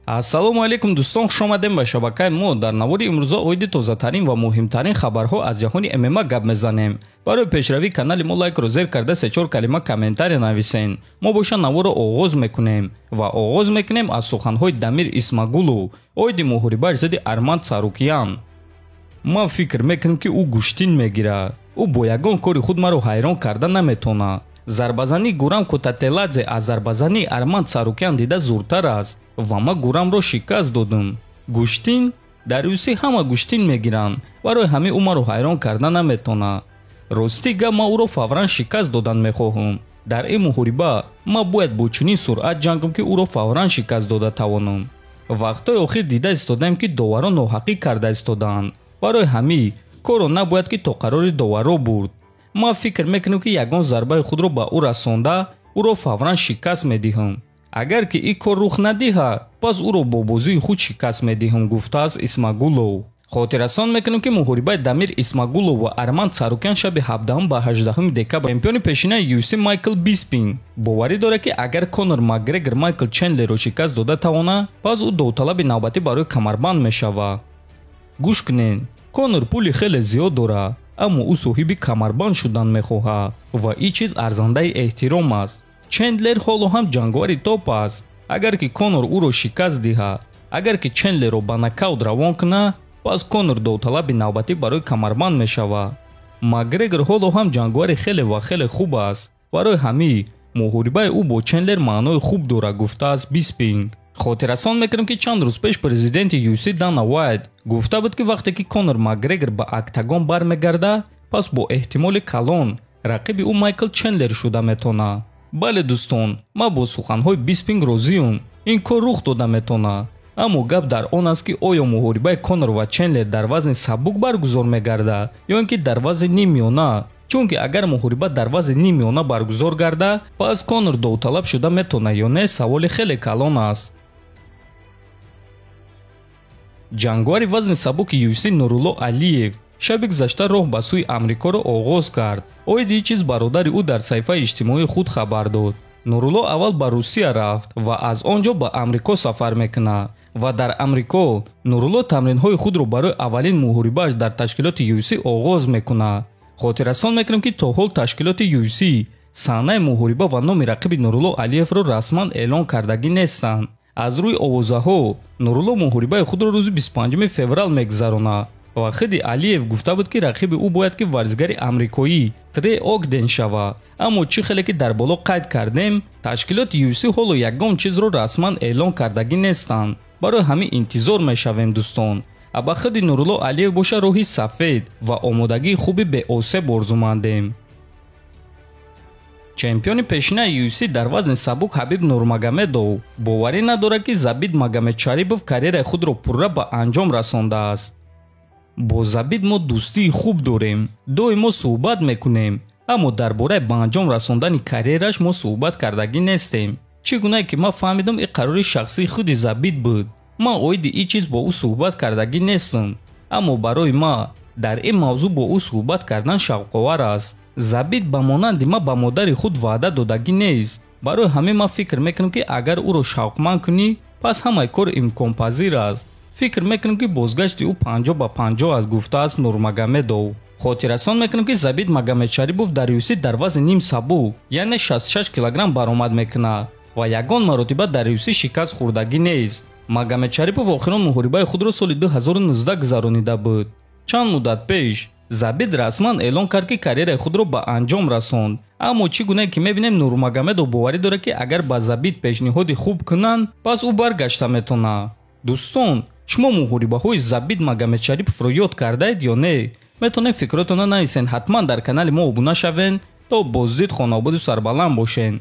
Ассалому алайкум дӯстон, хуш омадем ба шабакаи мо. Дар навори имрӯза оиди тозатарин ва муҳимтарин хабарҳо аз ҷаҳони ММА гап мезанем. Барои пешравии канали мо лайкро зер карда се-чор калима комментария нависен. Мо боша наворро оғоз мекунем ва оғоз мекунем аз суханҳои Дамир Исмагулов оиди муҳорибааш зидди Арманд Царукян. Ман фикр мекунам, ки ӯ гӯштин мегирад. Ӯ бо ягон кори худ маро ҳайрон карда наметавонад. Зарбазании Гурам Кутателадзе аз зарбазании Арманд Царукян дида зуртар аст ва ман Гурамро шикаст додам. Гӯштин? Дар UFC ҳама гӯштин мегиранд, барои ҳамин ӯ маро ҳайрон карда наметавонад. Ростӣ гап, ман ӯро фавран шикаст додан мехоҳам. Дар ин муҳориба ман бояд бо чунин суръат ҷанг кунам, ки ӯро фавран шикаст дода тавонам. Вақтҳои охир дида истодаем, ки доварон ноҳақӣ карда истодаанд. Барои ҳамин корро набояд ки то қарори доварро бурд. Ман фикр мекунам, ки ягон зарбаи худро ба ӯ расонда, ӯро фавран шикаст медиҳам. Агар ки ин кор рух надиҳад, пас ӯро бо бозии худ шикаст медиҳам, гуфтааст Исмагулов. Хотиррасон мекунем, ки муҳорибаи Дамир Исмагулов ва Арманд Царукян шаби 17 ба 18 декабр. Чемпиони пешинаи UFC Майкл Биспинг боварӣ дорад, ки агар Конор Макгрегор Майкл Чендлерро шикаст дода тавонад, пас ӯ довталаби навбатӣ барои камарбанд мешавад. Гӯш кунед, Конор пули хеле зиёд дорад, аммо ӯ соҳиби камарбанд шудан мехоҳад ва ин чиз арзандаи эҳтиром аст. Чендлер ҳоло ҳам ҷанговари топ аст. Агар ки Конор ӯро шикаст диҳад, агар ки Чендлерро ба нокаут равон кунад, пас Конор довталаби навбатӣ барои камарбанд мешавад. Макгрегор ҳоло ҳам ҷанговари хеле ва хеле хуб аст. Барои ҳамин муҳорибаи ӯ бо Чендлер маънои хуб дорад, гуфтааст Биспинг. Хотиррасон мекунем, ки чанд рӯз пеш президенти UFC Дана Уайт гуфта буд, ки вақте ки Конор Макгрегор ба октагон бармегардад, пас бо эҳтимоли калон рақиби ӯ Майкл Чендлер шуда метавонад. Бале дӯстон, ман бо суханҳои Биспинг розиюм. Ин кор рух дода метавонад. Аммо гап дар он аст, ки оё муҳорибаи Конор ва Чендлер дар вазни сабук баргузор мегардад ё ин ки дар вазни ниммиёна. Чунки агар муҳориба дар вазни ниммиёна баргузор гардад, пас Конор довталаб шуда метавонад ё не, саволи хеле калон аст. Ҷанговари вазни сабуки UFC Нурулло Алиев шаби гузашта роҳ ба сӯи Амрикоро оғоз кард. Оиди ин чиз бародари ӯ дар саҳифаи иҷтимоии худ хабар дод. Нурулло аввал ба Русия рафт ва аз он ҷо ба Амрико сафар мекунад. Ва дар Амрико Нурулло тамринҳои худро барои аввалин муҳорибааш дар ташкилоти UFC оғоз мекунад. Хотиррасон мекунем, ки то ҳол ташкилоти UFC саҳнаи муҳориба ва номи рақиби Нурулло Алиевро расман эълон кардагӣ нестанд. Аз рӯи овозаҳо Нурулло муҳорибаи худро рӯзи 25 феврал мегузаронад ва худи Алиев гуфта буд, ки рақиби ӯ бояд ки варзигари амрикоӣ Трей Огден шавад. Аммо чӣ хеле ки дар боло қайд кардем, ташкилоти UFC ҳоло ягон чизро расман эълон кардагӣ нестанд. Барои ҳамин интизор мешавем, дӯстон. А ба худи Нурулло Алиев боша роҳи сафед ва омодагии хуби беосеб орзумандем. Чемпиони пешинаи UFC дар вазни сабук Ҳабиб Нурмагомедов боварӣ надорад, ки Забит Магомедшарипов карьераи худро пурра ба анҷом расондааст. Бо Забит мо дӯстии хуб дорем, доимо суҳбат мекунем, аммо дар бораи ба анҷом расондани карьераш мо суҳбат кардагӣ нестем. Чӣ гунае ки ман фаҳмидам, ин қарори шахсии худи Забит буд. Ман оиди ин чиз бо ӯ суҳбат кардагӣ нестам, аммо барои ман дар ин мавзӯъ бо ӯ суҳбат кардан шавқовар аст. Забит ба монанди ман ба модари худ ваъда додагӣ нест. Барои ҳамин ман фикр мекунам, ки агар ӯро шавқманд кунӣ, пас ҳамаи кор имконпазир аст. Фикр мекунам, ки бозгашти ӯ 50 ба 50 аст, гуфтааст Нурмагомедов. Хотиррасон мекунам, ки Забит Магомедшарипов дар UFC дар вазни ним сабук, яъне 66 килограмм баромад мекунад ва ягон маротиба дар UFC шикаст хӯрдагӣ нест. Магомедшарипов охирон муҳорибаи худро соли 2019 гузаронида буд. Чанд муддат пеш Забит расман эълон кард, ки карьераи худро ба анҷом расонд, аммо чӣ гунае ки мебинем, Нурмагомедов боварӣ дорад, ки агар ба Забит пешниҳоди хуб кунанд, пас ӯ баргашта метавонад. Дӯстон, шумо муҳорибаҳои Забит Магомедшариповро ёд кардаед ё не? Метавонед фикротонро нависен. Ҳатман дар канали мо обуна шавен. То боздид, хонаободу сарбаланд бошен.